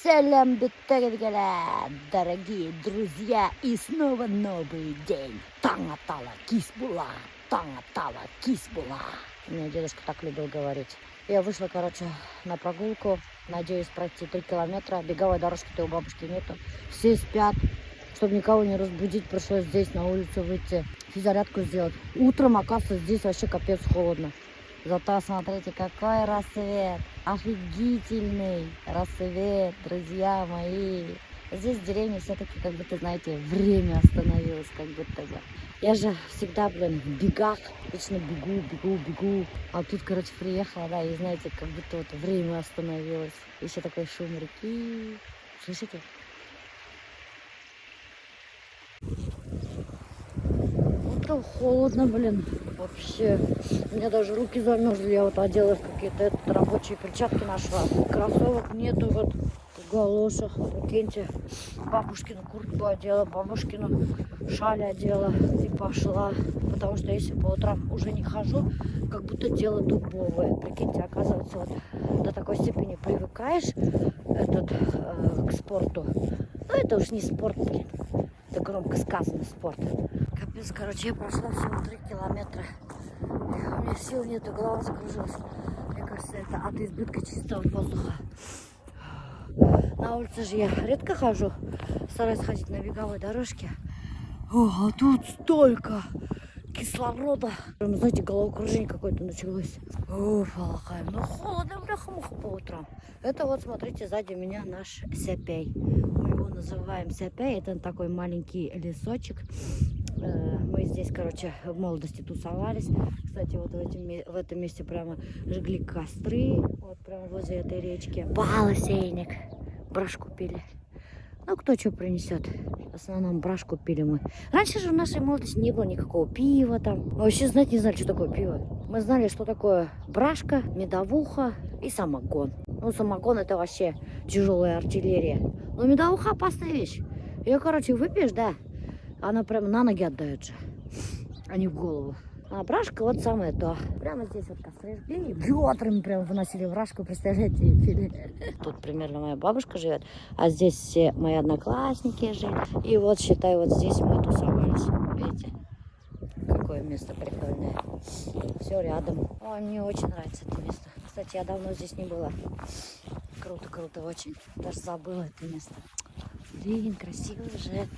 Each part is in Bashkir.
Сәләм бөтәгеҙгә лә, дорогие друзья, и снова новый день. Таң ата ла, кис була, таң ата ла, кис була. Мне дедушка так любил говорить. Я вышла, короче, на прогулку. Надеюсь пройти 3 километра. Беговой дорожки-то у бабушки нету. Все спят. Чтобы никого не разбудить, пришлось здесь на улицу выйти, физзарядку сделать. Утром, оказывается, здесь вообще капец холодно. Зато смотрите, какой рассвет. Офигительный рассвет, друзья мои. Здесь в деревне все-таки, как будто, знаете, время остановилось, как будто бы. Я же всегда, блин, в бегах, вечно бегу, бегу, бегу. А тут, короче, приехала, да, и, знаете, как будто вот время остановилось. Еще такой шум реки. Слышите? Утром холодно, блин, вообще. У меня даже руки замерзли. Я вот одела какие-то этот, рабочие перчатки нашла. Кроссовок нету вот в галошах. Прикиньте, бабушкину куртку одела, бабушкину шаль одела и пошла. Потому что если по утрам уже не хожу, как будто тело дубовое. Прикиньте, оказывается, вот до такой степени привыкаешь этот, к спорту. Ну, это уж не спорт, блин. Это громко сказано спорт. Капец, короче, я прошла всего 3 километра. У меня сил нету, голова закружилась. Мне кажется, это от избытка чистого воздуха. На улице же я редко хожу. Стараюсь ходить на беговой дорожке. О, а тут столько кислорода. Прям, знаете, головокружение какое-то началось. Уф, Аллаҡайым. Ну холодно, бляха-муха, по утрам. Это вот, смотрите, сзади меня наш сәпәй. Мы его называем сәпәй. Это такой маленький лесочек. Мы здесь, короче, в молодости тусовались. Кстати, вот в этом месте прямо жгли костры. Вот прямо возле этой речки. Бал эсә инек. Брашку пили. Ну, кто что принесет. В основном брашку пили мы. Раньше же в нашей молодости не было никакого пива там. Мы вообще, знаете, не знали, что такое пиво. Мы знали, что такое брашка, медовуха и самогон. Ну, самогон — это вообще тяжелая артиллерия. Но медовуха — опасная вещь. Ее, короче, выпьешь, да, она прям на ноги отдает же, а не в голову. А брашка вот самое то. Прямо здесь вот костры жгли, и ведрами прям выносили брашку, представляете, и пили. Тут примерно моя бабушка живет, а здесь все мои одноклассники жили. И вот, считай, вот здесь мы тусовались. Видите? Какое место прикольное. Все рядом. Ой, мне очень нравится это место. Кстати, я давно здесь не была. Круто, круто очень. Даже забыла это место. Блин, красиво же.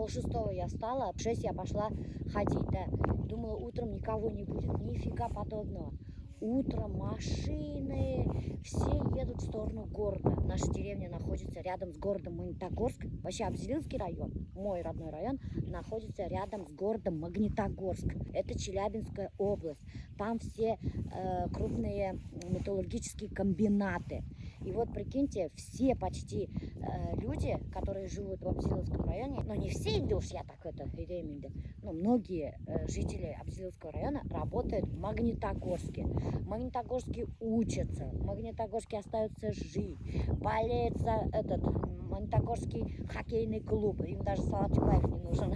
5:30 я встала, в 6 я пошла ходить, да. Думала, утром никого не будет. Нифига подобного. Утром машины, все едут в сторону города. Наша деревня находится рядом с городом Магнитогорск. Вообще Абзелилский район, мой родной район, находится рядом с городом Магнитогорск. Это Челябинская область. Там все крупные металлургические комбинаты. И вот прикиньте, все почти люди, которые живут в Абзелиловском районе, но не все, инде уж я так это, инде, но многие жители Абзелиловского района работают в Магнитогорске. В Магнитогорске учатся, в Магнитогорске остаются жить, болеет за этот Магнитогорский хоккейный клуб, им даже Салават Юлаев не нужен.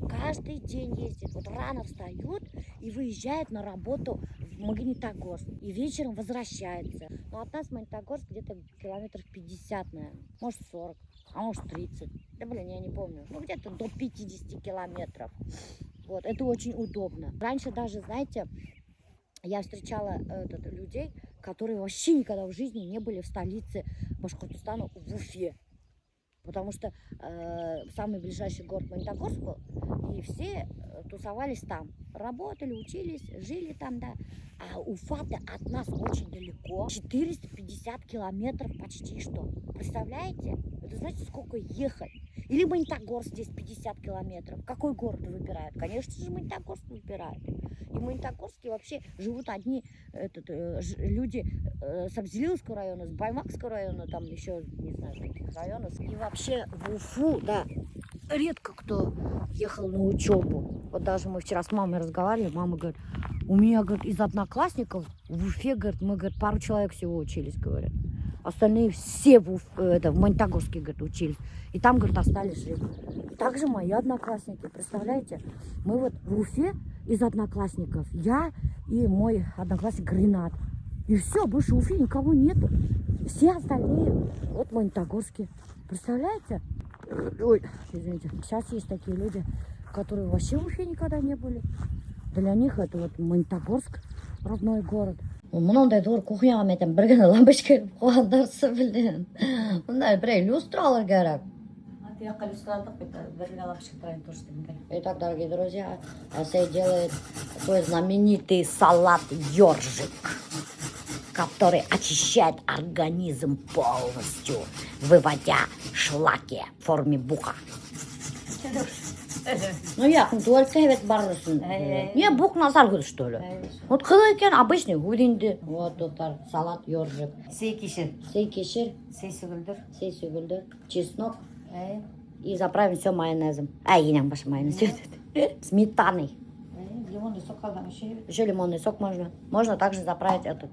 Каждый день ездят, вот рано встают и выезжают на работу в Магнитогорск, и вечером возвращаются. Но от нас Магнитогорск где-то километров 50, наверное, может 40, а может 30. Да блин, я не помню. Ну где-то до 50 километров. Вот, это очень удобно. Раньше даже, знаете, я встречала этот, людей, которые вообще никогда в жизни не были в столице Башкортостана, в Уфе. Потому что самый ближайший город Магнитогорск был, и все тусовались там. Работали, учились, жили там, да. А Уфа-то от нас очень далеко. 450 километров почти что. Представляете? Это знаете, сколько ехать? Или Магнитогорск здесь 50 километров. Какой город выбирают? Конечно же, Магнитогорск выбирают. И в Магнитогорске вообще живут одни этот, люди с Абзелиловского района, с Баймакского района, там еще, не знаю, каких районов. И вообще в Уфу, да, редко кто ехал на учебу. Вот даже мы вчера с мамой разговаривали, мама говорит, у меня, говорит, из одноклассников в Уфе, говорит, мы, говорит, пару человек всего учились, говорит. Остальные все это, в Магнитогорске, говорит, учились. И там, говорит, остались жить. Также мои одноклассники, представляете? Мы вот в Уфе из одноклассников, я и мой одноклассник Ренат. И все, больше в Уфе никого нету. Все остальные вот в Магнитогорске. Представляете? Ой, извините. Сейчас есть такие люди, которые вообще в Уфе никогда не были. Для них это вот Магнитогорск, родной город. Мынандай ҙур кухняға мин әйтәм, бер генә лампочка ҡуйғандарсы, блин. Бындай берәй люстралар кәрәк. Яҡҡа люстра алдыҡ бит, бер генә лампочка тора инде тоже. Итак, дорогие друзья, Әсәй делает свой знаменитый салат ёржик, который очищает организм полностью, выводя шлаки в форме бука. Ну, я туалетҡа һәйбәт барыр өсөн. Әй, Не, бук насар һүҙ, что ли? Вот ҡыҙыҡ икән, обычный һүҙ инде. Вот, дуҫтар, салат ёржик. Сей кишер. Сей кишер, Сей сөгөлдөр. Сей сөгөлдөр, чеснок. Әй. И заправим все майонезом. Ай, инәң башы майонез. Сметаной. Әй, лимонный сок ҡалған еще. Еще лимонный сок можно. Можно также заправить этот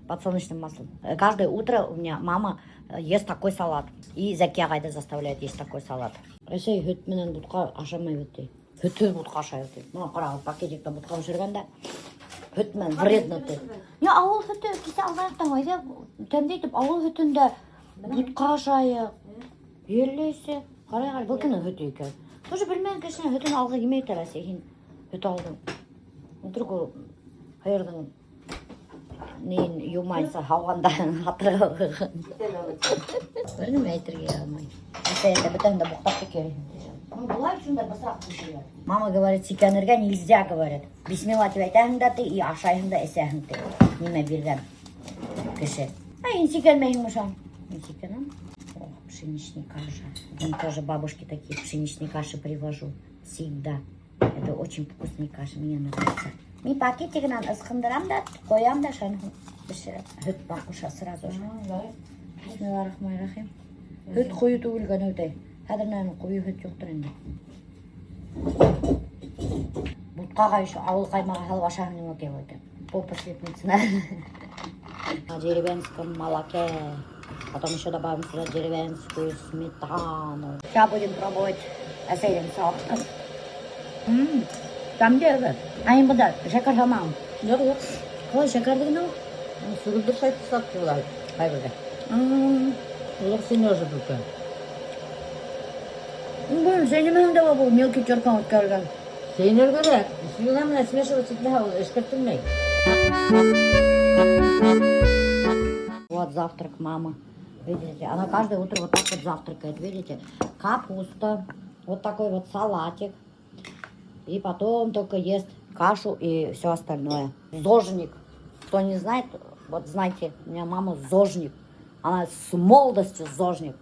подсолнечным маслом. Каждое утро у меня мама ест такой салат. И Зәки ағайҙы заставляет есть такой салат. Әсәй һөт менән бутҡа ашамай бит. Һөтһөҙ бутҡа ашай бит. Бына ҡара, пакетикта бутҡа бешергән дә һөт менән вредно ти. Не, ауыл һөтө кисә алғайыҡ та, әйҙә, тәмле итеп ауыл һөтөндә бутҡа ашайыҡ. Еллейсе. Ҡарайыҡ әле, был кемдең һөтө икән? Тоже белмәгән кешенең һөтөн алғы килмәй тора, әсәй, һин һөт алдың. Вдруг ул һыйырҙың нейен йыумайынса һауғанда һатырға ҡуйған. Бер нәмә әйтергә ярамай. Әсәй әйтә, бөтәһен дә буҡтап китер. Ну, былай шундай бысраҡ бешерә. Мама говорит, сикәнергә нельзя, говорит. Бисмилла тип әйтәһең дә ти, и ашайһың да эсәһең ти. Нимә биргән кеше. Ә һин сикәнмәйһеңме шул? Мин сикәнәм. О, пшеничные каши. Я тоже бабушке такие пшеничные каши привожу. Всегда. Это очень вкусные каши, мне нравится. Мин пакетигынан ысҡындырам да, ҡуям да, шуны бешерәм. Һөт менән ҡуша сразу же. Бисмиллахиррахманиррахим. Һөт ҡуйы түгел үтәй. Хәҙер, наверное, ҡуйы һөт юҡтыр инде. Бутҡаға еще ауыл ҡаймағы һалып ашаһаң нимә килә. Попа слипнется. На деревенском молоке. Потом еще добавим сюда деревенскую сметану. Сейчас будем пробовать әсәйҙең салатын. Тәмле әйбәт. Ә һин бында шәкәр һалмағың. Юҡ, юҡ. Ҡалай шәкәрле генә ул? Сөгөлдөр сатты улар. Ҡайберҙә. Улар сенежа бүкән. Был сәйнәмәһең дә был мелкий теркаң үткәрелгән. Сәйнер кәрәк. Слюна менән смешиваться итмәһә, ул эшкәртелмәй. Вот завтрак мамы. Видите, она каждое утро вот так вот завтракает, видите? Капуста, вот такой вот салатик. И потом только ест кашу и все остальное. Зожник. Кто не знает, вот знаете, у меня мама зожник. Она с молодости зожник.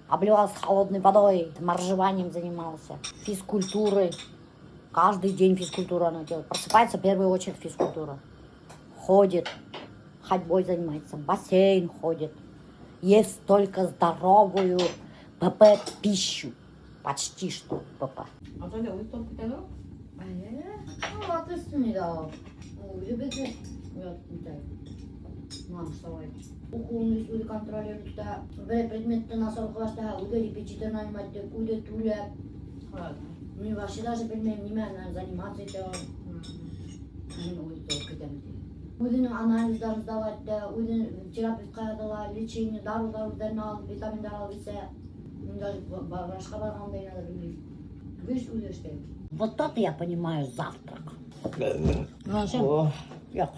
Обливалась холодной водой, моржеванием занимался, физкультурой. Каждый день физкультуру она делает. Просыпается, в первую очередь физкультура. Ходит, ходьбой занимается, в бассейн ходит. Ест только здоровую ПП пищу. Почти что ПП. А 전에 우유 китәме? Ответственный, любите? Я 진짜. Мам, вставай. Уҡыуын үҙе контролирует итә. Бер предметты насар уҡый башлаһа, үҙе репетитор нанимать итеп, үҙе түләп. Мин вообще даже белмәйем, нимә менән заниматься итә. Мин үҙе китәм ти. Үҙенең анализдарын сдавать итә, үҙе терапевтҡа яҙыла, лечение, дарыуҙар үҙҙәренә алып, витаминдар алып эсә. Мин даже врачҡа барғанды иногда белмәйем. Весь үҙе эшләй. Вот это я понимаю завтрак. О, Юҡ.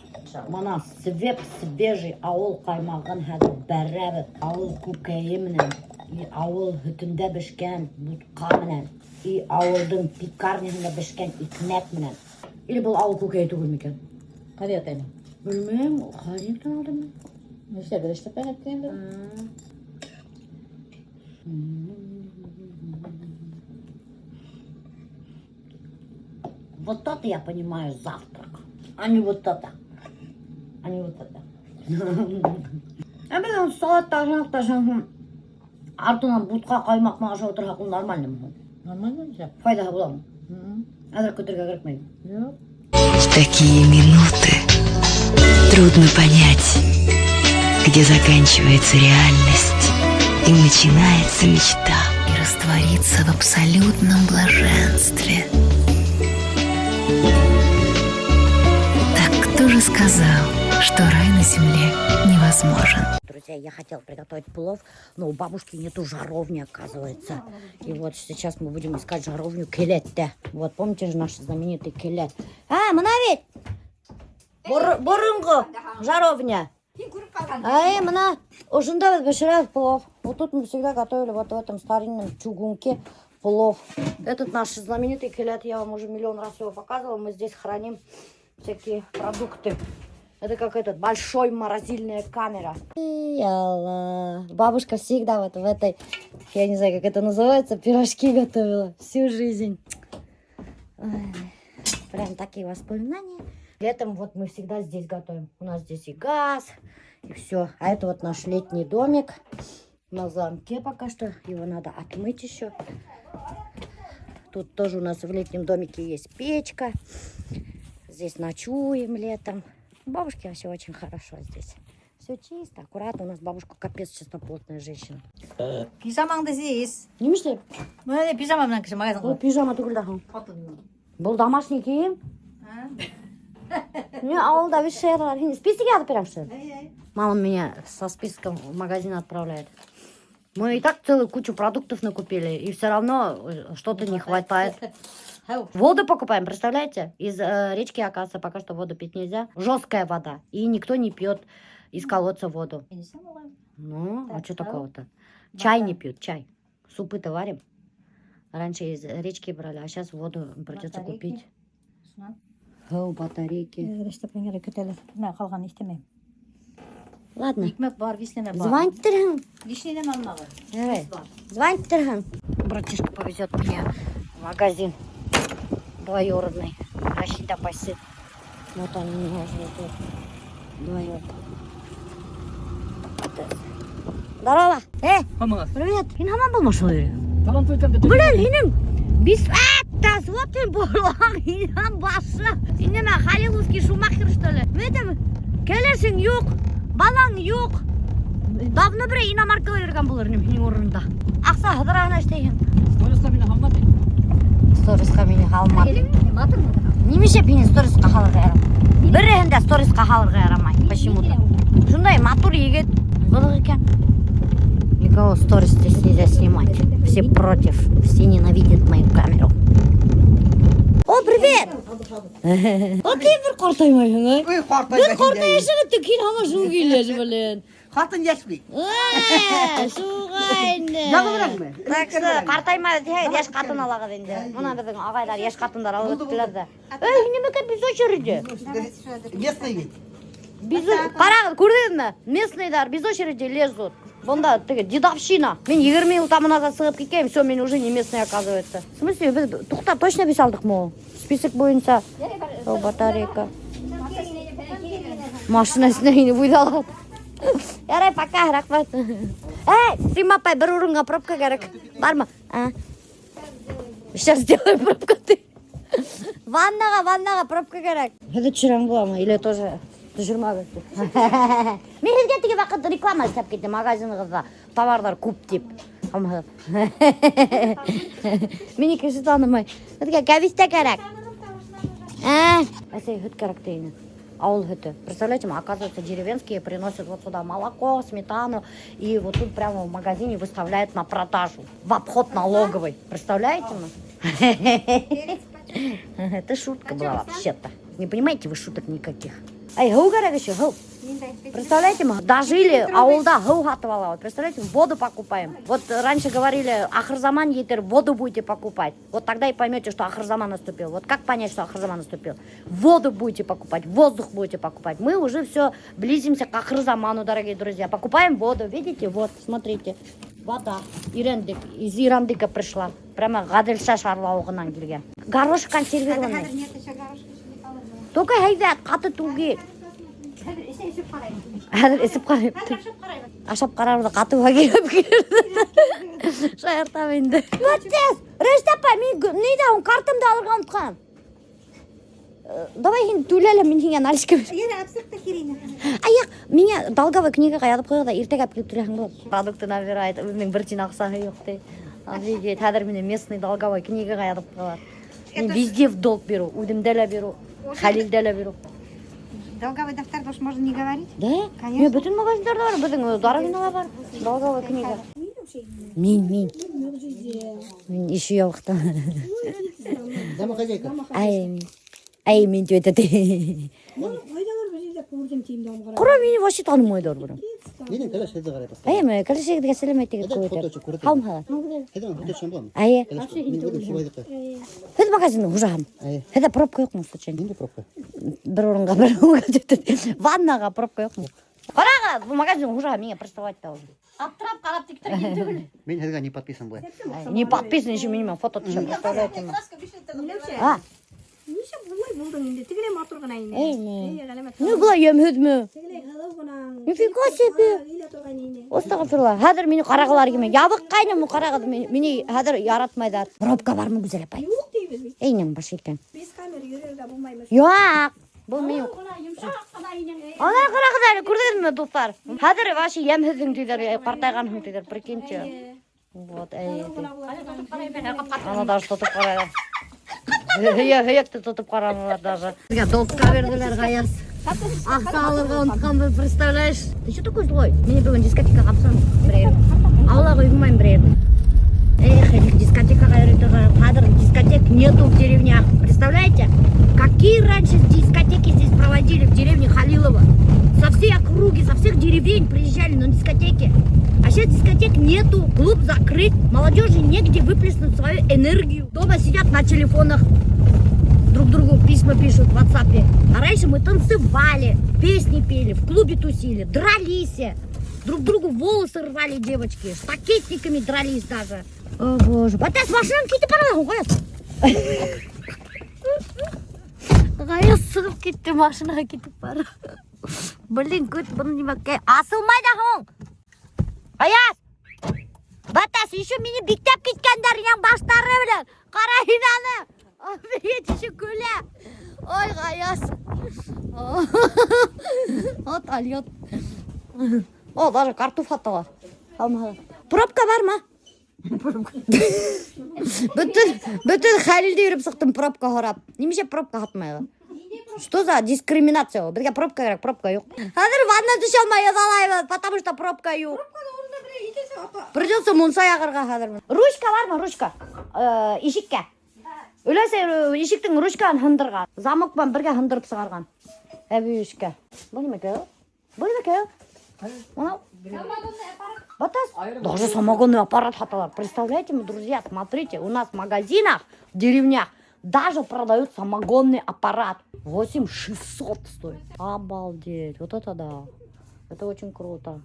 Бына свеп свежий ауыл ҡаймағын хәҙер бәрәбеҙ. Ауыл күкәйе менән, и ауыл һөтөндә бешкән бутҡа менән, и ауылдың пекарняһында бешкән икмәк менән. Или был ауыл күкәйе түгел микән? Ҡайҙа ятайым? Белмәйем, холодильниктан алдым мин. Нишләп бер эшләп инде? Вот это я понимаю завтрак, а не вот это. А не вот это. Ә беҙ салат ашаныҡ та ашаныҡ. Артынан бутҡа ҡаймаҡ менән ашап ултырһаҡ, ул нормально мы? Нормально ничә? Файҙаһы буламы? Әҙерәк көтөргә кәрәкмәй. Юҡ. В такие минуты трудно понять, Где заканчивается реальность и начинается мечта. И раствориться в абсолютном блаженстве. Так кто же сказал, что рай на земле невозможен? Друзья, я хотела приготовить плов, но у бабушки нету жаровни, оказывается. И вот сейчас мы будем искать жаровню келәттә. Вот помните же наш знаменитый келәт? А, мына ведь! Боронғо жаровня. Ай, мына ошонда беҙ бешерәбеҙ плов. Вот тут мы всегда готовили вот в этом старинном чугунке плов. Этот наш знаменитый келәт, я вам уже миллион раз его показывала. Мы здесь храним всякие продукты. Это как этот большой морозильная камера. И Алла. Бабушка всегда вот в этой, я не знаю, как это называется, пирожки готовила всю жизнь. Ой, прям такие воспоминания. Летом вот мы всегда здесь готовим. У нас здесь и газ, и все. А это вот наш летний домик на замке пока что. Его надо отмыть еще. Тут тоже у нас в летнем домике есть печка. Здесь ночуем летом. У бабушки вообще очень хорошо здесь. Все чисто, аккуратно. У нас бабушка капец чистоплотная женщина. Пижамаңды сис. Нимә? Мына пижама менән кеше Ул магазинға. Пижама түгел дә. Был домашний кейем. Не, ауылда вешералар. Список яҙып бирәм. Мама меня со списком в магазин отправляет. Мы и так целую кучу продуктов накупили, и все равно что-то не хватает. Воду покупаем, представляете? Из речки, оказывается, пока что воду пить нельзя. Жесткая вода. И никто не пьет из колодца воду. Ну, а что такого-то? Чай не пьют, чай. Супы-то варим. Раньше из речки брали, а сейчас воду придется Батарейки. Купить. О, батарейки. Эшләп көтәләр. Мин ҡалғанын иҫтәмәйем. Ладно. Икмәк бар, вишня бар. Звонить. Вишня алмағыҙ. Давай. Звонить. Братишка повезет меня в магазин двоюродный. Рашид апасы. Вот они меня ждут. Двоюродный. Здорово. Привет. Һин һаман был машина йөрөй. Талант итәм. Блин, һинең бис аттас, вот һин боролаң, һинең башы. Һин нимә, Халиловский Шумахер, что ли? Мин кәләшең юҡ, балаң юҡ. Давно бер иномаркала йөрөгән булыр инем һинең урынында. Аҡса һыҙыра ғына эшләйһең. Сторисҡа мине һалма. Сторисҡа мине һалма. Нимәшә һине сторисҡа һалырға ярамай? Береһен дә сторисҡа һалырға ярамай. Почему-то. Шундай матур егет. Ҡыҙыҡ икән. Никого сторис здесь нельзя снимать. Все против. Все ненавидят мою камеру. О, привет! О, ты бер ҡартаймайһың, ай? Ой, ҡартай. Бер ҡартайышың итте, һин һаман шул килеш, блин. Ҡатын йәшмәй. Шуға инде. Яҙыбыраҡмы? Так что ҡартайма тиһәгеҙ, йәш ҡатын алағыҙ инде. Мына беҙҙең ағайҙар йәш ҡатындар алып үттеләр ҙә. Эй, нимәгә без очереди? Местный ведь. Без. Ҡарағыҙ, күрҙегеҙме? Местныйҙар без очереди лезут. Бында теге дедовщина. Мин 20 йыл тому назад сығып киткәнмен, все, мин уже не местный, оказывается. В смысле, беҙ туҡта, точно беҙ алдыҡмы ул? Список буйынса. О, батарейка. Машина эсенә инеп уйҙалған. Ярай, пока, рәхмәт. Эй, Рима апай, бер урынға пробка кәрәк. Бармы? А? Сейчас сделаем пробку ты. Ваннаға, ваннаға пробка кәрәк. Һеҙҙе төшөрәм буламы? Или тоже төшөрмәгеҙ? Мин һеҙгә теге ваҡыт реклама эшләп киттем магазинығыҙҙа. Товарҙар күп тип. Алмағыҙ. Мине кеше танымай. Һеҙгә кәбеҫтә кәрәк. Ә, әсәй, һөт кәрәк тине. Ауыл һөтө. Представляете, оказывается, деревенские приносят вот сюда молоко, сметану, и вот тут прямо в магазине выставляют на продажу. В обход налоговой. Представляете? Ну? Это шутка была вообще-то. Не понимаете вы шуток никаких. Ай, һыу кәрәк еще, һыу. Представляете, мы дожили, ауылда һыу һатып ала. Вот, представляете, воду покупаем. Вот раньше говорили, ахырзаман етер, воду будете покупать. Вот тогда и поймете, что ахырзаман наступил. Вот как понять, что ахырзаман наступил? Воду будете покупать, воздух будете покупать. Мы уже все близимся к ахырзаману, дорогие друзья. Покупаем воду, видите? Вот, смотрите. Вода. Ирәндек, из Ирандыка пришла. Прямо Ғәҙелша шарлауығынан килгән. Горошек консервированный. Нет, еще горошек еще не положила. Только һәйбәт, ҡаты түгел. Хәҙер эсеп ҡарайым. Хәҙер эсеп ҡарайым. Хәҙер ашап ҡарайым. Ашап ҡарарҙы ҡатыуға килеп килерҙе. Шаяртам инде. Молодец! Рәшит апай, мин ниҙә ул картамды алырға онотҡан. Давай һин түлә лә, мин һиңә наличка бирәм. Йә, апсыҡ та кирәк. Аяҡ, миңә долговой книгаға яҙып ҡуйығыҙ ҙа иртәгә алып килеп түләһәң була. Продукты набирает, үҙенең бер тин аҡсаһы юҡ ти. Офигеть, хәҙер мине местный долговой книгаға яҙып ҡуялар. Мин везде в долг беру, үҙемдә лә беру, Хәлилдә лә беру. Долговой дәфтәрҙе уж можно не говорить. Да? Конечно. Мин бөтөн магазиндарҙа бар, беҙҙең Дарвинала бар. Долговой книга. Мин, мин. Мин еще ялыҡтым. Домохозяйка. Ай, мин. Ай, мин тип әйтә. Ҡайҙалыр бер ерҙә күрҙем тием дә ҡара. Ҡара мине вообще танымайҙар бына. Минең кәләш һеҙҙе ҡарай Әй, мә, кәләшегеҙгә сәләм әйтегеҙ Әйҙә, күп фото күрһәтәм. Һаумыһығыҙ? Һеҙҙең фото төшәм. Әйе. Мин үҙем Сибайҙыҡы. Һеҙ магазиндың хужаһымы? Әйе. Һеҙҙә пробка юҡмы случайно? Ниндәй пробка? Бер урынға, бер урынға. Ваннаға пробка юҡмы? Ҡарағыҙ, был магазиндың хужаһы миңә приставать итә уже. Аптырап ҡарап тик торған түгел. Мин һеҙгә не подписан былай. Не подписан еще минең фото төшә, представляете? А, Нисә булай булдың инде? Тегеләй матур ғына ине. Әй, ни. Әй, ғәләмәт. Ну, былай йәмһеҙме? Тегеләй һылыу ғына. Нифига себе. Илә торған ине. Әстәғфирулла. Хәҙер мине ҡарағылар килмәй. Ябыҡҡайным, ҡарағыҙ, мине хәҙер яратмайҙар. Пробка бармы, Гүзәл апай? Юҡ тибеҙ бит. Әйнең башы икән. Без камера йөрөргә булмаймы? Юҡ, был мин юҡ. Ғына йомшаҡ ҡына инең. Ана ҡарағыҙ әле, күрҙегеҙме, дуҫтар? Хәҙер вообще йәмһеҙһең тиҙәр, ҡартайғанһың тиҙәр, прикиньте. Вот, әй. Ана даже тотоп ҡарайҙар. Һөйәкте тотоп ҡаранылар даже. Долгка бирҙеләр, Ғаяз. Аҡса алырға онотҡанбыҙ, представляешь? Ты что такой злой? Мине бөгөн дискотекаға алып берәйер. Ауылға йөрөмәйем берәйер. Эх, этих дискотекаға йөрөй торған. Хәҙер дискотек нету в деревнях. Представляете? Какие раньше дискотеки здесь проводили в деревне Халилово? Со всей округи, со всех деревень приезжали на дискотеки. А сейчас дискотек нету, клуб закрыт, молодежи негде выплеснуть свою энергию. Дома сидят на телефонах, друг другу письма пишут в WhatsApp. А раньше мы танцевали, песни пели, в клубе тусили, дрались. Друг другу волосы рвали девочки, с пакетниками дрались даже. О боже. Батас, машинам китеп бара, Ғаяз. Ғаяз сығып китте, машинаға китеп бара. Блин, көт, быны нимәкәй. Асылмай ҙа һуң. Аяз! Батас, еще мине биктәп киткәндәр инәң баштары белән. Ҡара һин аны. Офигеть, еще көлә. Ой, Ғаяз. Вот алет. О, даже картуф һаталар. Алмаһа. Пробка бармы? Бөтөн Хәлилде йөрөп сыҡтым пробка һорап. Нимәгә пробка һатмайҙар? Что за дискриминация? Беҙгә пробка кәрәк, пробка юҡ. Хәҙер ванна төшә алмай яҙалайбыҙ, потому что пробка юҡ. Придется мунса яғырға хәҙер. Ручка бармы, ручка? Ишеккә. Өләсәй ишектең ручкаһын һындырған. Замок менән бергә һындырып сығарған. Әбей ишеккә. Был нимәкәй ул? Был нимәкәй ул? Мынау? Батас? Даже самогонный аппарат һаталар. Представляете, мы, друзья, смотрите, у нас в магазинах, в деревнях даже продают самогонный аппарат. 8600 стоит. Обалдеть, вот это да. Это очень круто.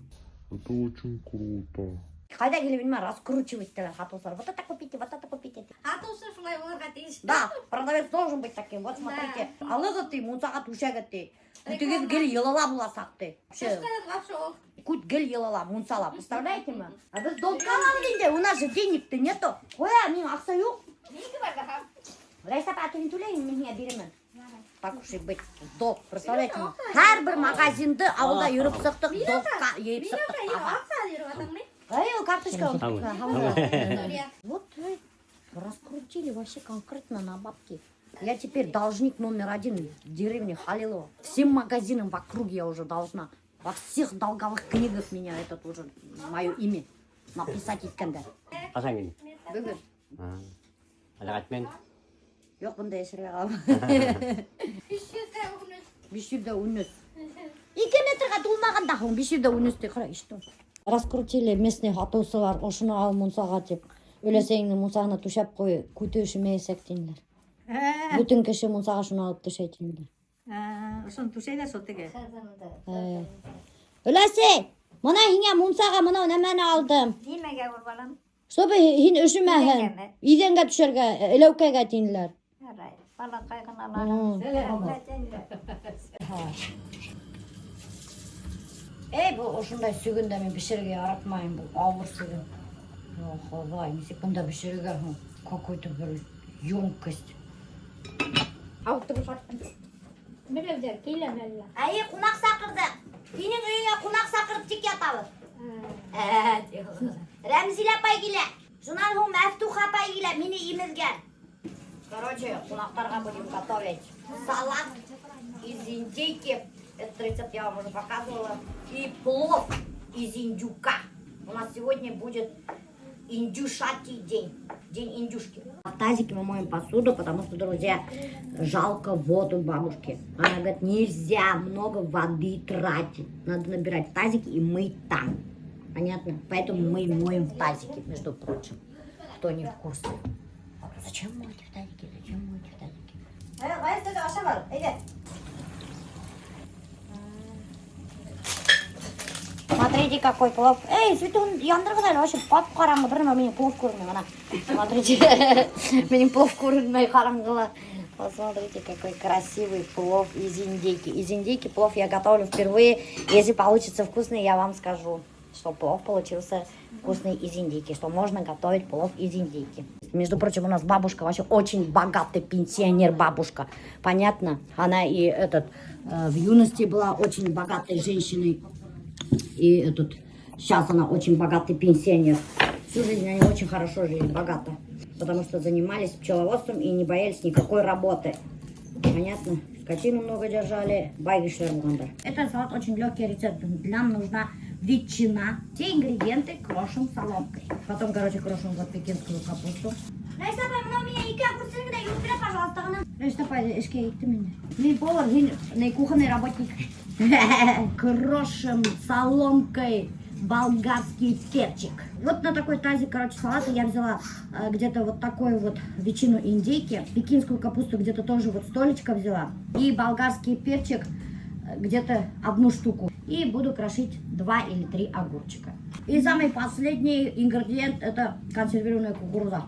Это очень круто. Ҡайҙа килеп инмә, раскручивать итәләр һатыусылар. Вот это купите, вот это купите. Һатыусы шулай булырға тейеш. Да, продавец должен быть таким. Вот смотрите, алығыҙ ти, мунсаға түшәгеҙ ти. Күтегеҙ гел йылыла буласаҡ ти. Вообще, Вообще ул. Күт гел йылыла, мунсала, представляете мы? А беҙ долгка алабыҙ инде, у нас же денег-то нету. Ҡуя, минең аҡса юҡ. Минеке бар ҙа. Рәйсә апа, һин түләйһең, мин һиңә бирермен. Так уж и быть, долг, представляете мы? Һәр бер магазинды ауылда йөрөп сыҡтыҡ, долгка йыйып сыҡтыҡ. Аҡса йөрөп ятаңмы? Ай, ул карточка. Вот раскрутили вообще конкретно на бабки. Я теперь должник номер один в деревне Халилово. Всем магазинам в округе я уже должна. Во всех долговых книгах меня этот уже, мое имя написать иткәндәр. Ҡасан килдең? Бөгөн. Әле ҡайтмайым. Юҡ, бында йәшәргә ҡалам. 513. 513. 2 метрға тулмаған да һуң, 513 ти, ҡара, ишеттең. Раскрутили местный һатыусылар, ошоно ал мунсаға тип. Өләсәйеңдең мунсаһына түшәп ҡуй, күте өшөмәйәсәк тинеләр. Бөтөн кеше мунсаға шуны алып түшәй тинеләр. Ошоно түшәйҙәр шул теге. Өләсәй, мына һиңә мунсаға мынау нәмәне алдым. Нимәгә ул, балам? Чтобы һин өшөмәһен. Иҙәнгәме? Иҙәнгә төшәргә, эләүкәгә тинеләр. Ярай, балаҡай ғына. М. Эй, был ошондай сөгөндә мин бешерергә яратмайым, был ауыр сөгөн. О, Хоҙай, нисек бында бешерергә һуң? Какой-то бер емкость. Һауытты бушаттым. Берәүҙәр киләме әллә? Әйе, ҡунаҡ саҡырҙыҡ. Һинең өйөңә ҡунаҡ саҡырып тик ятабыҙ. Рәмзилә апай килә. Шунан һуң Мәфтуха апай килә, мине имеҙгән. Короче, ҡунаҡтарға будем готовить салат из индейки. Этот рецепт я вам уже показывала. И плов из индюка. У нас сегодня будет индюшатий день. День индюшки. В тазике мы моем посуду, потому что, друзья, жалко воду бабушке. Она говорит, нельзя много воды тратить. Надо набирать в тазике и мыть там. Понятно? Поэтому мы моем в тазике, между прочим. Кто не в курсе. Зачем мыть в тазике? Зачем мыть в тазике? Ғаяз тәҙә аша бар, әйҙә. Смотрите, какой плов. Эй, светын яндырғыҙ әле, вообще ҡап-ҡараңғы бер нәмә минең плов күренмәй бына. Смотрите, минең плов күренмәй ҡараңғыла. Посмотрите, какой красивый плов из индейки. Из индейки плов я готовлю впервые. Если получится вкусный, я вам скажу, что плов получился вкусный из индейки, что можно готовить плов из индейки. Между прочим, у нас бабушка вообще очень богатый пенсионер бабушка. Понятно? Она и этот в юности была очень богатой женщиной. И этот, сейчас она очень богатый пенсионер. Всю жизнь они очень хорошо жили, богато. Потому что занимались пчеловодством и не боялись никакой работы. Понятно? Скотину много держали, бай кешеләр булғандар. Это салат очень легкий рецепт. Нам нужна ветчина. Все ингредиенты крошим соломкой. Потом, короче, крошим вот пекинскую капусту. Раиса апай, бынау миңә ике огурцыңды да йыуып бир, пожалуйста, ғына. Раиса апай, эшкә китте инде. Мин повар, һин не кухонный работник. Крошим соломкой болгарский перчик. Вот на такой тазик, короче, салата я взяла где-то вот такую вот ветчину индейки, пекинскую капусту где-то тоже вот столечко взяла, и болгарский перчик где-то одну штуку. И буду крошить два или три огурчика. И самый последний ингредиент — это консервированная кукуруза.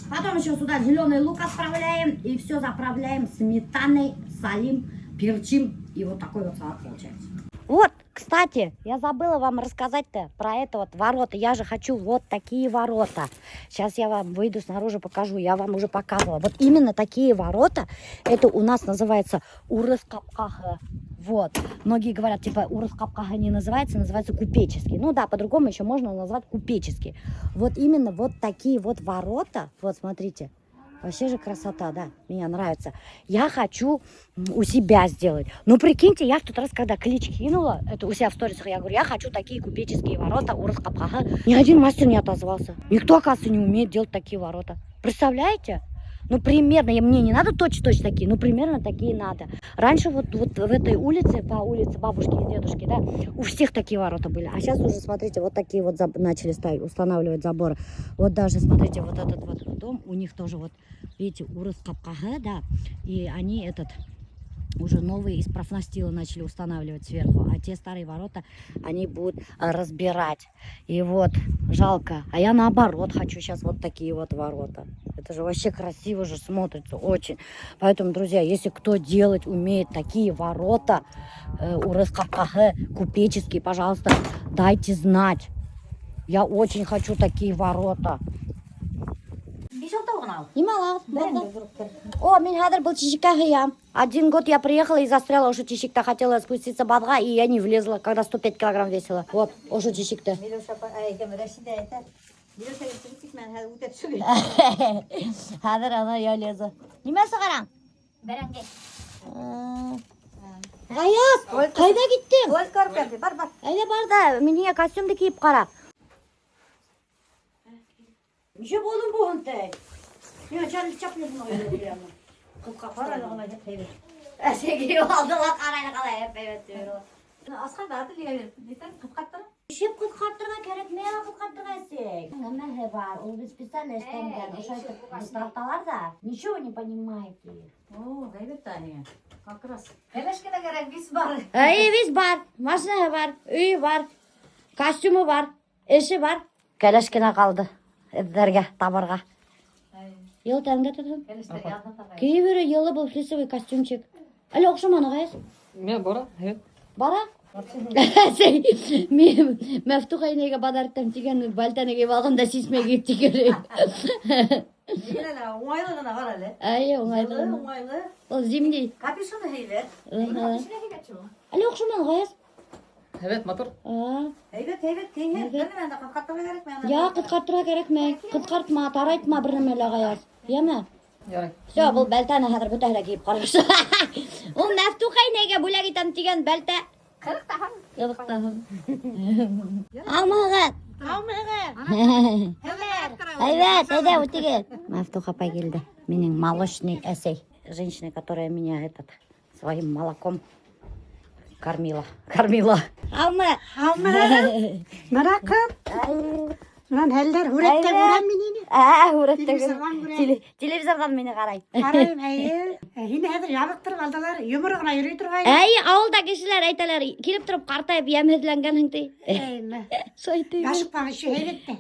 Потом еще сюда зеленый лук отправляем и все заправляем сметаной, солим, перчим. И вот такой вот салат получается. Вот, кстати, я забыла вам рассказать-то про это вот ворота. Я же хочу вот такие ворота. Сейчас я вам выйду снаружи, покажу. Я вам уже показывала. Вот именно такие ворота. Это у нас называется урыҫ ҡапҡаһы. Вот. Многие говорят, типа, урыҫ ҡапҡаһы не называется, называется купеческий. Ну да, по-другому еще можно назвать купеческий. Вот именно вот такие вот ворота. Вот, смотрите. Вообще же красота, да, мне нравится. Я хочу у себя сделать. Ну, прикиньте, я в тот раз, когда клич кинула, это у себя в сторисах, я говорю, я хочу такие купеческие ворота, урыҫ ҡапҡаһы. Ни один мастер не отозвался. Никто, оказывается, не умеет делать такие ворота. Представляете? Ну, примерно, мне не надо точно-точно такие, но примерно такие надо. Раньше вот в этой улице, по улице бабушки и дедушки, да, у всех такие ворота были. А сейчас уже, смотрите, вот такие вот начали ставить, устанавливать заборы. Вот даже, смотрите, вот этот вот дом, у них тоже вот, видите, урыҫ ҡапҡаһы, да, и они этот уже новые из профнастила начали устанавливать сверху, а те старые ворота они будут разбирать. И вот, жалко. А я наоборот хочу сейчас вот такие вот ворота. Это же вообще красиво же смотрится, очень. Поэтому, друзья, если кто делать умеет такие ворота, урыҫ ҡапҡаһы, купеческие, пожалуйста, дайте знать. Я очень хочу такие ворота. Биш-алтыуы ғына ал. Нимә алабыҙ? О, мин хәҙер был тишеккә һыям. Один год я приехала и застряла ошо тишектә. Хотела спуститься баҙға, и я не влезла, когда 105 килограмм весила. Вот, ошо тишектә. Миләүшә апай, әй, кем, Рәшидә әйтә. Миләүшә сығып китмәне, хәҙер үтә төшөп. Хәҙер ана я лезу. Нимә сығараң? Бәрәңге. Ғаяз, ҡайҙа киттең? Ой, карпер, бар, бар. Әйҙә бар да, минең костюмды кейеп ҡара. Нисә булдың бөгөн тей? Мин Чарли Чаплин прямо. Ҡыҙға Ҡара ҡалай һәйбәт. Әсәгә алды ла ҡарай ҡалай һәйбәт Асҡан да аты нигә биреп? Нитән ҡыҫҡарттыра? Ишеп ҡыҫҡартырға кәрәк, миңә ҡыҫҡартырға әсәй. Нәмәһе бар, ул бит специально эшләнгән. Ошо итеп тарталар да, ничего не понимаете. О, һәйбәт тә ниңә. Как раз. Кәләш кенә кәрәк, вис бар. Әй, вис бар, машинаһы бар, өйө бар, костюмы бар, эше бар. Кәләш кенә ҡалды эҙләргә, табырға. Йылы тәнеңдә тотһон. Кәләштәр яҙҙы тағай. Кейеп йөрө, йылы был флисовый костюмчик. Әле оҡшаманы, Ғаяз? Мин бара, һәйбәт. Бара? Әсәй, мин Мәфтуха инәйгә подарок итәм тигән бальтаны кейеп алған да сисмәй кейеп тигән. Уңайлы ғына ҡара әле. Әйе, уңайлы. Уңайлы. Ул зимний. Капюшоны һәйбәт. Әле оҡшаманы, Ғаяз. Һәйбәт, матур. Һәйбәт, һәйбәт, киңһен. Бер нәмәне дә ҡыҫҡартырға кәрәкмәй. Я, ҡыҫҡартырға кәрәкмәй. Ҡыҫҡартма, тарайтма бер нәмә лә, Ғаяз. Йәме? Ярай. Все, был бәлтәне хәҙер бөтәһе лә кейеп ҡарар. Ул Мәфтүхә инәйгә бүләк итәм тигән бәлтә. 40 һум. 40 һум. Һаумыһығыҙ. Һаумыһығыҙ. Әйбәт, әйҙә үтегеҙ. Мәфтүхә апай килде. Минең молочный әсәй. Женщина, которая меня этот своим молоком кормила. Кормила. Һаумы? Һаумыһығыҙ. Бына ҡыҙ. Унан хәлдәр һүрәттә күрәм мин һине. Ә, һүрәттә Телевизорҙан күрәм. Телевизорҙан мине ҡарай. Ҡарайым, әйе. Һине хәҙер ябыҡтырып алдылар. Йоморо ғына йөрөй торғайны. Әй, ауылда кешеләр әйтәләр, килеп тороп ҡартайып йәмһеҙләнгәнһең ти. Әйме. Шулай ти. Ашыҡмаң, эше һәйбәт тә.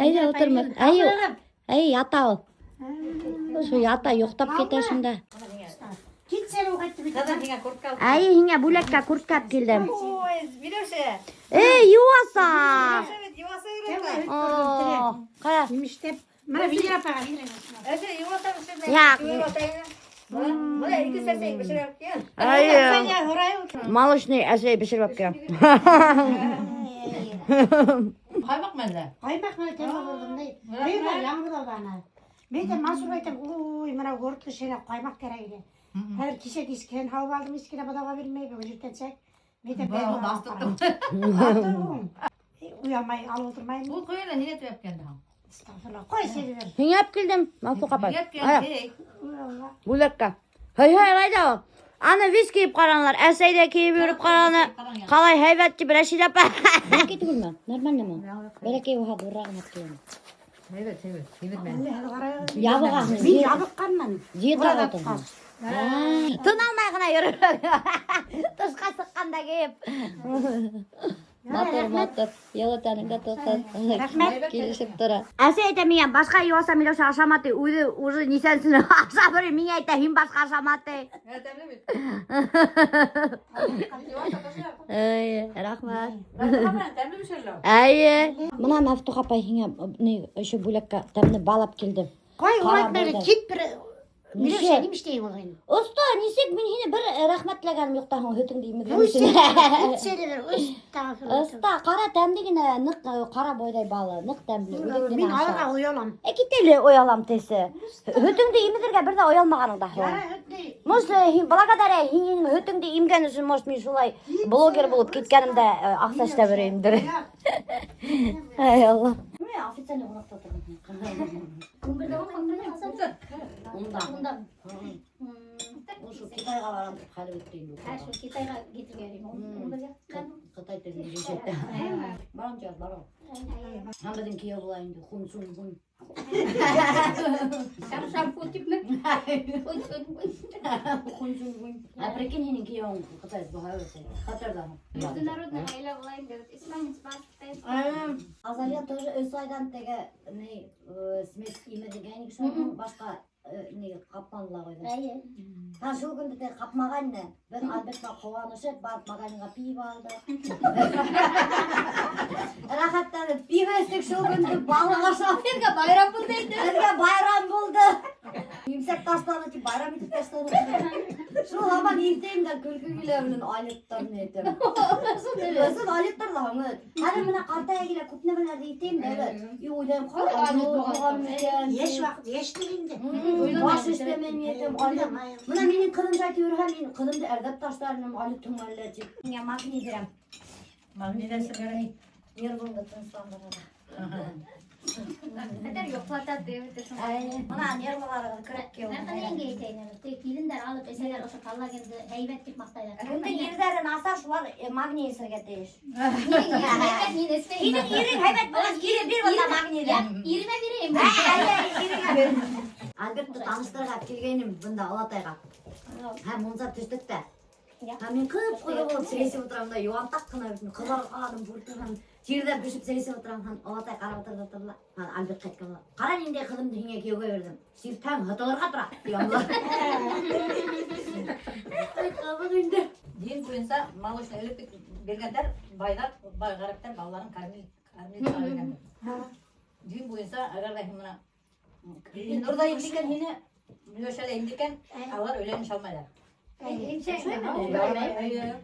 Әйҙә ултырма. Әй, әй, ята ул. Шул ята, йоҡлап китә шунда. Китсәне ҡайтты бит. Ҡыҙым, һиңә куртка алып. Әй, һиңә бүләккә куртка алып килдем. Ой, Миләүшә. Эй, йыуаса. Миләүшә бит йыуаса өйрәтә. О, ҡара. Нимештәп? Бына Венера апайға бирәм. Әсә, йыуаса бешермәй. Я. Бына ике сәсәй бешереп кил. Әй, Һорай ул. молочный әсәй бешереп алып киләм. Ҡаймаҡ мәллә? Ҡаймаҡ менән тәмле булдым. Быйыл яңғыҙ алды ана. Мин дә Мансурға әйтәм, ой, бына һорт кешенә ҡаймаҡ кәрәк ине. Хәҙер кисә кискән һауып алдым, искене быҙауға бирмәй, бөгөн иртәнсәк. Мин дә Быҙауҙы астырттым. Уялмай алып ултырмайым. Ул ҡойола ниңә төйәп килде һуң? Әстәғфирулла. Ҡуй сине. Һиңә алып килдем, Мәфтүхә апай. Ниңә килде? Бүләккә. Һай, һай, ҡайҙа ул? Аны вис кейеп ҡаранылар. Әсәй ҙә кейеп йөрөп ҡараны. Ҡалай һәйбәт тип Рәшид апа. Бәләкәй түгелме? Нормальныймы? Бәләкәй уға ҙурырағын алып киләм. Һәйбәт, һәйбәт. Һәйбәт мән. Ябығаһың. Мин ябыҡҡанмын. Диетаға ултырған. Тын алмай ғына йөрөр. Тышҡа сыҡҡанда кейеп. Матур, матур. Йылы тәнеңдә тотһон. Рәхмәт. Килешеп тора. Әсәй әйтә миңә, башҡа йыуаса Миләүшә ашама ти, үҙе уже нисәнсене ашап йөрөй, миңә әйтә, һин башҡа ашама ти. Тәмле бит. Эй, рәхмәт. Тәмле бешерелә. Әйе. Бына Мәфтүхә апай һиңә ни еще бүләккә тәмле бал алып килдем. Ҡуй, Ҡара улайтма әле, булды. кит бер Миләүшә, Нисек? нимә эшләйем ул һин? Оста, нисек мин һине бер рәхмәтләгәнем юҡ та һуң һөтөңдө имеҙгән Үҙ өсөн. сәне бер, әстәғфирулла. Оста, ҡара тәмле генә, ныҡ ҡара бойҙай балы, ныҡ тәмле. Үҙең Мин генә аша. алырға оялам. Ә кит әле оялам тисе. Һөтөңдө имеҙергә бер ҙә оялмағаның да һуң. Яра һөт ни? Может, һин благодаря һинең һөтөңдө имгән өсөн, может, мин шулай блогер булып киткәнемдә аҡса эшләп йөрөйөмдөр. Ай Алла. Мин официальный ҡунаҡта ултырҙым. Унда. Унда. Ошо Китайға барам тип хәле бөттө инде. Ә, шул Китайға китергә йөрөйөм. Ҡытай телен өйрәтте. Барам тиҙ, барам. Һәм беҙҙең кейәү була инде. Хун сун хун. Шам шампунь типме? Хун сун хун. Хун сун хун. Ә прикинь, һинең кейәүең китаец булһа хәтәрҙә. Международный ғаилә була инде. Испанец бар, китаец бар. Азалия тоже өс айҙан теге ни смесь имеҙгән шунан башҡа ни ҡапманы ла ҡуйҙы. Әйе. Һа шул көндө теге ҡапмағайны. Беҙ Альберт менән ҡыуанышып барып магазинға пиво алдыҡ. Рәхәтләнеп пиво эстек шул көндө балыҡ ашап. Һеҙгә байрам булды инде. Беҙгә байрам булды. Имсәк ташланы тип байрам итеп ташланы. Шул һаман иҫләйем дә көлкө килә минең алйоттар ни әйтәм. Ысын алйоттар ҙа һуң. Хәҙер менә ҡартая килә күп нәмәләрҙе иҫләйем дә бит. И уйлайым, ҡалай алйот булған микән? Йәш ваҡыт, йәшлек инде. Баш эшләмәй әйтәм, алйот. Бына минең ҡыҙым әйтеп йөрөһә, мин ҡыҙымды әрләп ташлар инем, алйотһоң әллә тип. Миңә магний бирәм. Магний сығарай. Нервыңды тынысландырырға. Хәтәр йоҡлата тип әйтә. Әй, бына нервыларығыҙ көрәк Мин еңгә әйтәйем. Теге килендәр алып эсәләр ошо коллагенды һәйбәт тип маҡтайҙар. Кемдең ирҙәре насар, шулар магний эсергә тейеш. Минең ирем һәйбәт, мин эсмәйем. Һинең ирең һәйбәт булғас, кире бир бында магнийҙы. Иремә бирәйем. Иреңә бир. Альбертты таныштырырға килгәйнем бында олатайға. Һәм мунса төштөк тә. Һәм мин ҡып-ҡыҙыл булып сәй эсеп ултырам да, йыуантаҡ ҡына бит, ҡыҙарған, бүртеп, тирҙәп бешеп сәй эсеп ултырам, һәм олатай ҡарап ултырҙы ултырҙы ла. Һәм Альберт ҡайтҡан була. Ҡара ниндәй ҡыҙымды һиңә кейәүгә бирҙем. Сиртһәң һытылырға тора, тигән була. Ай, ҡыҙыҡ инде. Дин буйынса молочный элек биргәндәр, байҙар, бай ғәрәптәр балаларын кормил, кормил биргәндәр. Дин буйынса, әгәр ҙә һин бына Нурҙа инде икән һине, Миләүшә лә инде икән, алар өйләнешә алмайҙар. Эйе.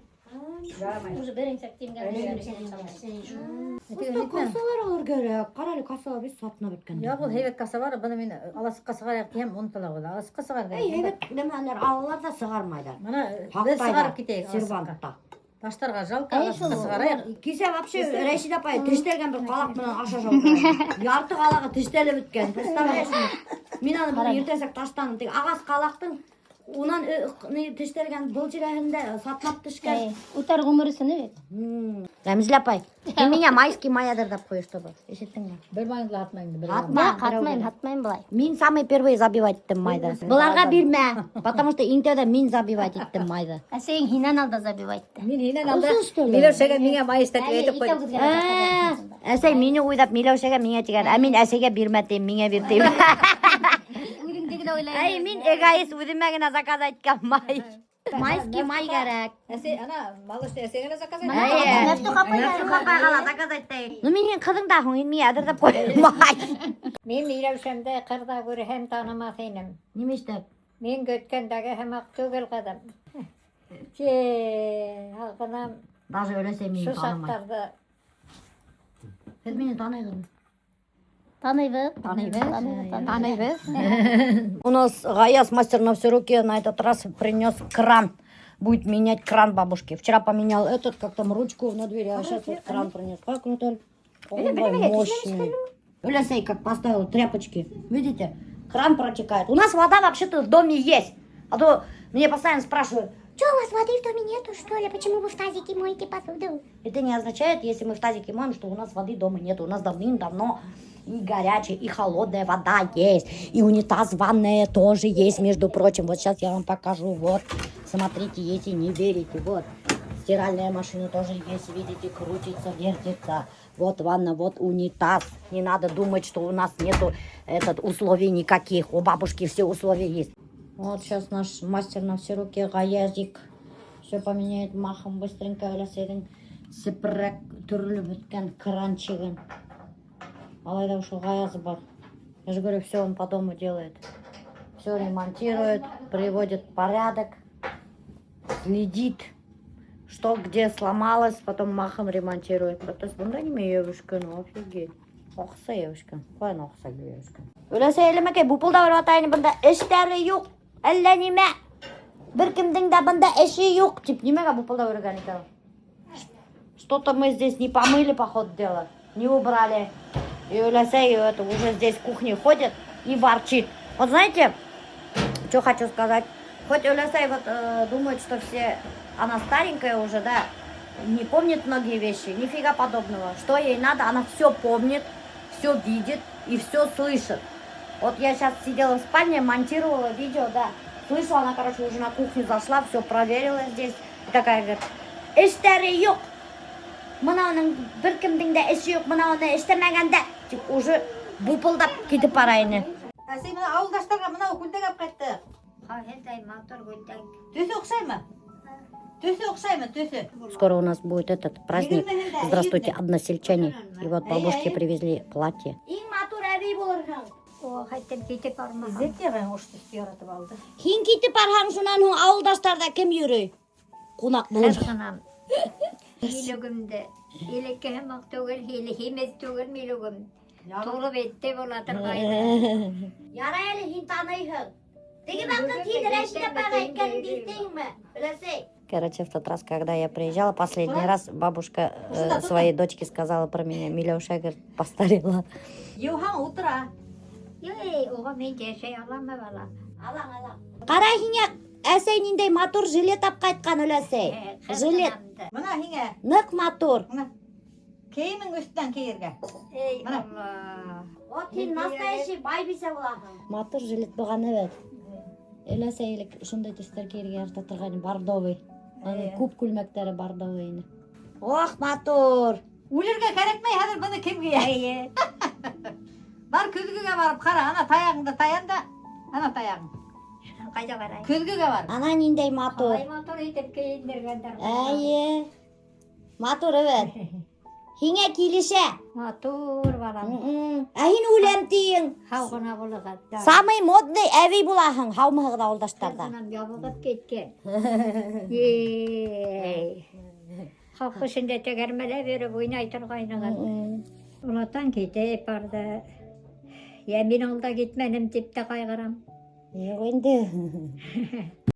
Ярамай. Уже бер имсәк тимгән. Кассалар алыр кәрәк. Ҡара әле кассалар бит сатына бөткән. Юҡ, ул һәйбәт касса бар, быны мин аласыҡҡа сығарайыҡ тиһәм, онотола ул. Аласыҡҡа сығар Эй, кәрәк. һәйбәт нәмәләр алалар ҙа сығармайҙар. Бына беҙ сығарып китәйек аласыҡҡа. Сервантта. Таштарға жалко, Әй, аласыҡҡа шул, сығарайыҡ. Кисә вообще Рәшид апай тештәлгән бер ҡалаҡ менән аша шул. Ярты ҡалағы тештәлеп бөткән. Представляешь? Мин аны бөгөн иртәнсәк таштаным. Тик ағас ҡалаҡтың унан ни тештәлгән был тирәһендә сатнап төшкән. Үтәр ғүмер өсөн бит. Рәмзилә апай, һин миңә майский май әҙерләп ҡуй, чтобы. Ишеттеңме? Бер майыңды ла һатмайым инде. Бер Һатма. Юҡ, һатмайым, һатмайым былай. Мин самый первый забивать иттем майҙы. Быларға бирмә, потому что иң тәүҙә мин забивать иттем майҙы. Әсәйең һинән алда забивать итте. Мин һинән алда Ошо что ли? Миләүшәгә миңә май эшләтеп әйтеп ҡуйҙым. Әсәй мине уйлап Миләүшәгә миңә тигән, ә мин әсәйгә бирмә тием, миңә бир тием. Үҙеңде генә уйлайым. Әй, мин эгоист, үҙемә генә заказ иткән май. Майский май кәрәк. Әсәй, ана, малыш әсәйгә лә заказ Әйе. Мәфтух апай Мәфтух апайға ла заказ итте. Ну, мин һинең ҡыҙың да һуң, һин миңә әҙерләп ҡуй май. Мин Миләүшәмде ҡырҙа күрһәм танымаҫ инем. Нимә эшләп? Мин көткәндәге һымаҡ түгел ҡыҙым. Че, һағынам Даже өләсәй мине шу танымай. саҡтарҙы. Һеҙ мине таныйһығыҙмы? Таныйбыҙ. Таныйбыҙ. Таныйбыҙ. У нас Гаяз, мастер на все руки, на этот раз принес кран. Будет менять кран бабушке. Вчера поменял этот, как там ручку на двери, а сейчас вот кран принес. Как, Наталь? Ой, мощный. Өләсәй, как поставил тряпочки. Видите? Кран протекает. У нас вода вообще-то в доме есть. А то мне постоянно спрашивают, Что, у вас воды в доме нету, что ли? Почему вы в тазике моете посуду? Это не означает, если мы в тазике моем, что у нас воды дома нет. У нас давным-давно и горячая, и холодная вода есть. И унитаз ванная тоже есть, между прочим. Вот сейчас я вам покажу. Вот, смотрите, если не верите. Вот, стиральная машина тоже есть, видите, крутится, вертится. Вот ванна, вот унитаз. Не надо думать, что у нас нету условий никаких. У бабушки все условия есть. Вот сейчас наш мастер на все руки, Гаязик, все поменяет махом быстренько. Өләсәйҙең сепрәк төрөлөп бөткән кранчигын. Алай ҙа ошо Гаязы бар. Я же говорю, все он по дому делает. Все ремонтирует, приводит в порядок, следит, что где сломалось, потом махом ремонтирует. То есть бында нимә йәбешкән, офигеть. Аҡса йәбешкән. Ҡайҙан аҡса йәбешкән? Өләсәй әлемәкәй, бупылдап ятайын бында эштәре юҡ. Әллә нимә. Бер кемдең дә бында эше юҡ. Тип нимәгә бупылдап йөрөгән икән? Что-то мы здесь не помыли, по ходу дела, не убрали. И өләсәй это уже здесь в кухне ходит и ворчит. Вот знаете, что хочу сказать? Хоть өләсәй вот думает, что все, она старенькая уже, да, не помнит многие вещи, нифига подобного. Что ей надо, она все помнит, все видит и все слышит. Вот я сейчас сидела в спальне, монтировала видео, да, слышу, она, короче, уже на кухню зашла, все проверила здесь. И такая говорит, эштәре юҡ. Бына уның бер кемдең дә эше юҡ, бына уны эшләмәгән дә. Тип уже бупылдап китеп бара ине. Әсәй, бына ауылдаштарға бынау күлдәк алып ҡайттыҡ. Ҡайһындай матур күлдәк. Төҫө оҡшаймы? Төҫө оҡшаймы, төҫө? Скоро у нас будет этот праздник. Здравствуйте, односельчане. И вот бабушке привезли платье. Иң матур әбей булырһың. О, хәйтем китеп бармаһам. Иҙҙәт яғай ошо төҫтө яратып алды. Һин китеп барһаң, шунан һуң ауылдаштарҙа кем йөрөй? Ҡунаҡ булыр. Ҡыҙғанам. Милүгемде. Элекке һымаҡ түгел, һимеҙ түгел милүгем. Тулып итте була торғайны. Ярай әле һин таныйһың. Теге ваҡыт һин Рәшид апайға әйткәнеңде иҫләйһеңме? Өләсәй. Короче, в тот раз, когда я приезжала, последний раз бабушка своей дочке сказала про меня. Миләүшә, говорит, постарела. Йыуһаң ултыра. Ей, уға мин йәшәй аламмы, бала? Алаң, алаң. Ҡара һиңә әсәй ниндәй матур жилет алып ҡайтҡан өләсәй. Жилет. Бына һиңә. Ныҡ матур. Бына. Кейемең өҫтөнән кейергә. Эй, Бына. Алла. Вот һин настоящий байбисә булаһың. Матур жилет булған эйе. Өләсәй элек шундай төҫтәр кейергә ярата торғайны, бордовый. Уның күп күлмәктәре бордовый ине. Ох, матур. Үлергә кәрәкмәй, хәҙер быны кем кейә? Эйе. Бар көҙгөгә барып ҡара, ана таяғыңды таян да, ана таяғың. Ҡайҙа барай? Көҙгөгә бар. Ана ниндәй матур. Ай, матур итеп кейендергәндәр. Эйе. Матур эйе. Һиңә килешә. Матур балам. Ә һин үләм тейең. Һау ғына булығыҙ. Самый модный әбей булаһың, һаумыһығыҙ ауылдаштарҙа. Унан ябығып киткән. Ей. Халҡ эсендә тәгәрмәләп йөрөп уйнай торғайнығыҙ. Олатан китеп барҙы. Йә мин алда китмәнем тип тә ҡайғырам. Юҡ инде.